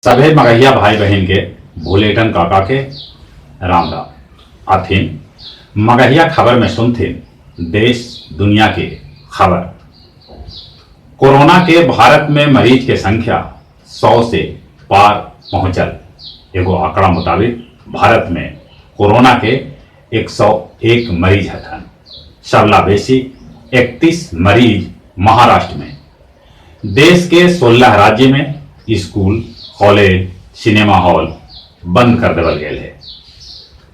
सभे मगहिया भाई बहिन के भुलेटन काका के राम राम। अथिन मगहिया खबर में सुनथिन देश दुनिया के खबर। कोरोना के भारत में मरीज के संख्या 100 से पार पहुंचल। एगो आंकड़ा मुताबिक भारत में कोरोना के 101 मरीज हथन। सबला बेसी 31 मरीज महाराष्ट्र में। देश के 16 राज्य में स्कूल, कॉलेज, सिनेमा हॉल बंद कर देवल गेल है।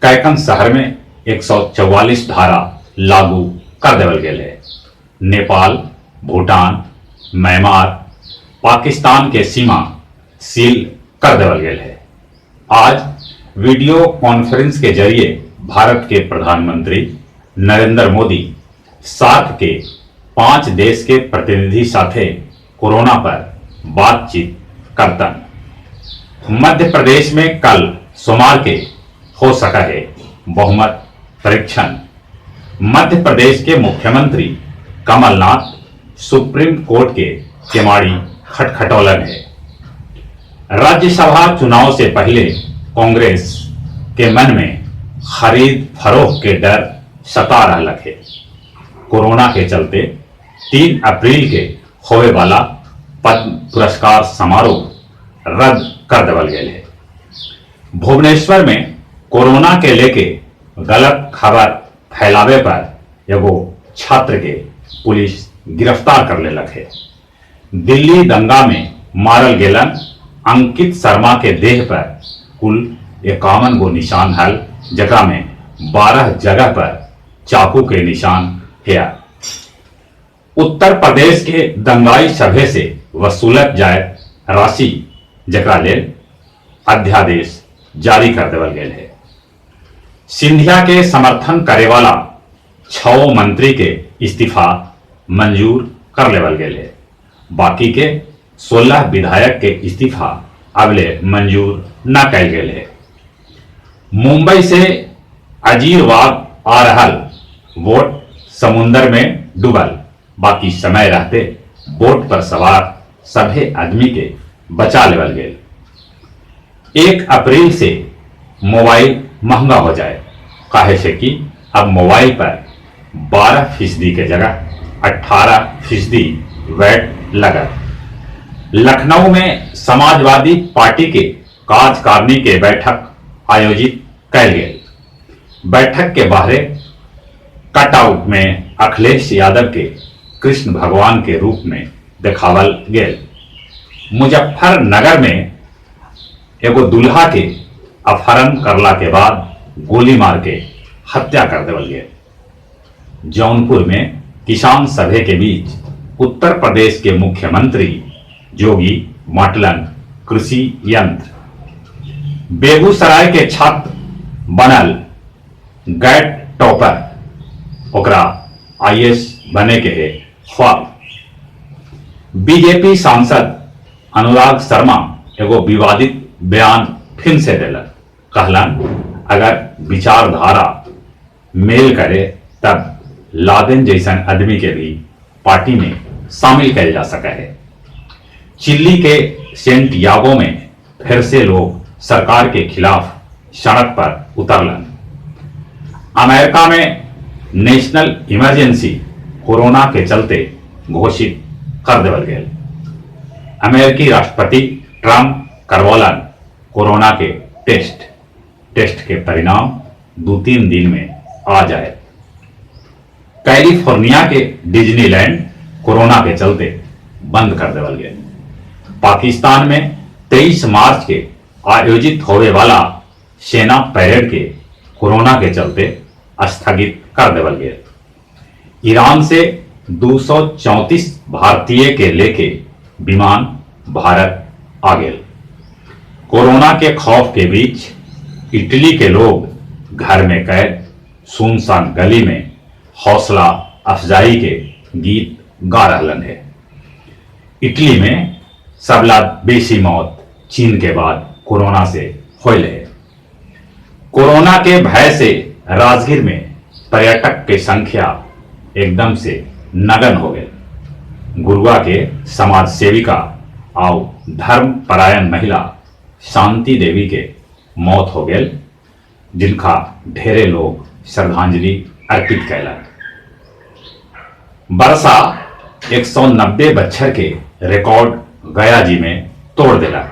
कैकन शहर में 144 धारा लागू कर देवल गेल है। नेपाल, भूटान, म्यांमार, पाकिस्तान के सीमा सील कर देवल गेल है। आज वीडियो कॉन्फ्रेंस के जरिए भारत के प्रधानमंत्री नरेंद्र मोदी सार्क के 5 देश के प्रतिनिधि साथे कोरोना पर बातचीत करतन। मध्य प्रदेश में कल सोमवार के हो सका है बहुमत परीक्षण। मध्य प्रदेश के मुख्यमंत्री कमलनाथ सुप्रीम कोर्ट के केवाड़ी खटखटौलन है। राज्यसभा चुनाव से पहले कांग्रेस के मन में खरीद फरोख्त के डर सता रहलक है। कोरोना के चलते 3 अप्रैल के होवे वाला पद्म पुरस्कार समारोह रद्द कर देवल गेल है। भुवनेश्वर में कोरोना के लेके गलत खबर फैलावे पर एगो छात्र के पुलिस गिरफ्तार कर लेलक है। दिल्ली दंगा में मारल गेलन अंकित शर्मा के देह पर कुल 51 गो निशान हल, जकरा में 12 जगह पर चाकू के निशान है। उत्तर प्रदेश के दंगाई सभे से वसूलत जाए राशि जकरा लेल अध्यादेश जारी कर देवल गेल है। सिंधिया के समर्थन करे वाला 6 मंत्री के इस्तीफा मंजूर कर लेवल गेल है। बाकी के 16 विधायक के इस्तीफा अबले मंजूर न कैल गेल है। मुंबई से अजीरबाग आ रहल बोट समुंदर में डूबल, बाकी समय रहते बोट पर सवार सभे आदमी के बचा लेवल गेल। 1 अप्रैल से मोबाइल महंगा हो जाए, काहे से कि अब मोबाइल पर 12% के जगह 18% वैट लगत। लखनऊ में समाजवादी पार्टी के कार्यकारिणी के बैठक आयोजित कैल गेल। बैठक के बाहरे कटआउट में अखिलेश यादव के कृष्ण भगवान के रूप में देखावल गेल। मुजफ्फरनगर में एगो दूल्हा के अपहरण करला के बाद गोली मार के हत्या कर देवल गेल। जौनपुर में किसान सभे के बीच उत्तर प्रदेश के मुख्यमंत्री योगी बांटलन कृषि यंत्र। बेगूसराय के छात्र बनल गैट टॉपर, ओकरा आईएएस बने के है ख्वाब। बीजेपी सांसद अनुराग शर्मा एगो विवादित बयान फिर से देलन। कहलन अगर विचारधारा मेल करे तब लादेन जैसन आदमी के भी पार्टी में शामिल कैल जा सके है। चिल्ली के सेंटियागो में फिर से लोग सरकार के खिलाफ सड़क पर उतरलन। अमेरिका में नेशनल इमरजेंसी कोरोना के चलते घोषित कर देवल गेल। अमेरिकी राष्ट्रपति ट्रंप करवौलन कोरोना के टेस्ट। टेस्ट के परिणाम 2-3 दिन में आ जाए। कैलिफोर्निया के डिज्नीलैंड कोरोना के चलते बंद कर देवल गेल। पाकिस्तान में 23 मार्च के आयोजित होवे वाला सेना परेड के कोरोना के चलते स्थगित कर देवल गेल। ईरान से 234 भारतीय के लेके विमान भारत आ गेल। कोरोना के खौफ के बीच इटली के लोग घर में कैद सुनसान गली में हौसला अफजाई के गीत गा रहलन है। इटली में सबला बेसी मौत चीन के बाद कोरोना से होल है। कोरोना के भय से राजगीर में पर्यटक के संख्या एकदम से नगन हो गए। गुरुआ के समाज सेविका और धर्म परायण महिला शांति देवी के मौत हो गेल, जिनका ढेरे लोग श्रद्धांजलि अर्पित कैलन। वर्षा 190 बच्छर के रिकॉर्ड गया जी में तोड़ देलक।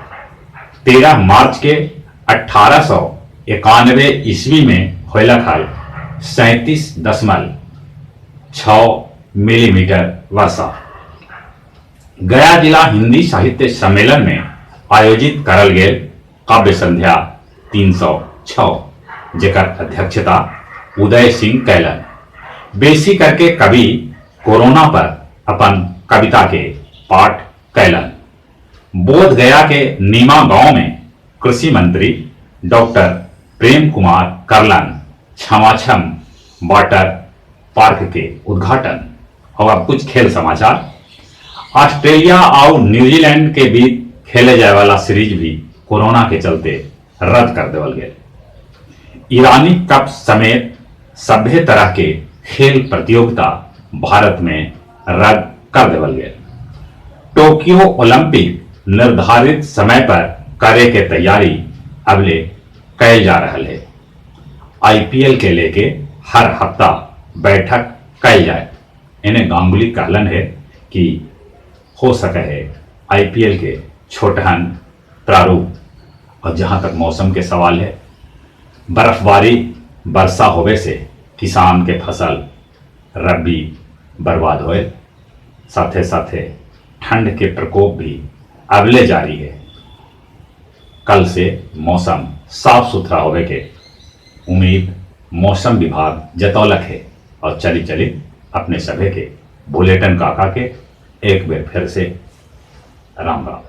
13 मार्च के 1891 ईस्वी में होलक हल 37.6 मिलीमीटर वर्षा। गया जिला हिंदी साहित्य सम्मेलन में आयोजित करल गेल काव्य संध्या 306, जेकर अध्यक्षता उदय सिंह कैलन। बेसी करके कवि कोरोना पर अपन कविता के पाठ कैलन। बोध गया के नीमा गांव में कृषि मंत्री डॉक्टर प्रेम कुमार करलन छमाछम वाटर पार्क के उद्घाटन। और अब कुछ खेल समाचार। ऑस्ट्रेलिया और न्यूजीलैंड के बीच खेले जाए वाला सीरीज भी कोरोना के चलते रद्द कर देवल गए। ईरानी कप समेत सभ्य तरह के खेल प्रतियोगिता भारत में रद्द कर देवल गए। टोक्यो ओलंपिक निर्धारित समय पर करे के तैयारी अबले कैल जा रहा है। आईपीएल के लेके हर हफ्ता बैठक कैल जाए। इन्हें गांगुली कहलन है कि हो सके है आईपीएल के छोटहन प्रारूप। और जहां तक मौसम के सवाल है, बर्फबारी वर्षा होवे से किसान के फसल रबी बर्बाद होए, साथे साथे ठंड के प्रकोप भी अबले जारी है। कल से मौसम साफ सुथरा होवे के उम्मीद मौसम विभाग जतौलक है। और चली चली अपने सभे के बुलेटिन काका के एक बार फिर से राम राम।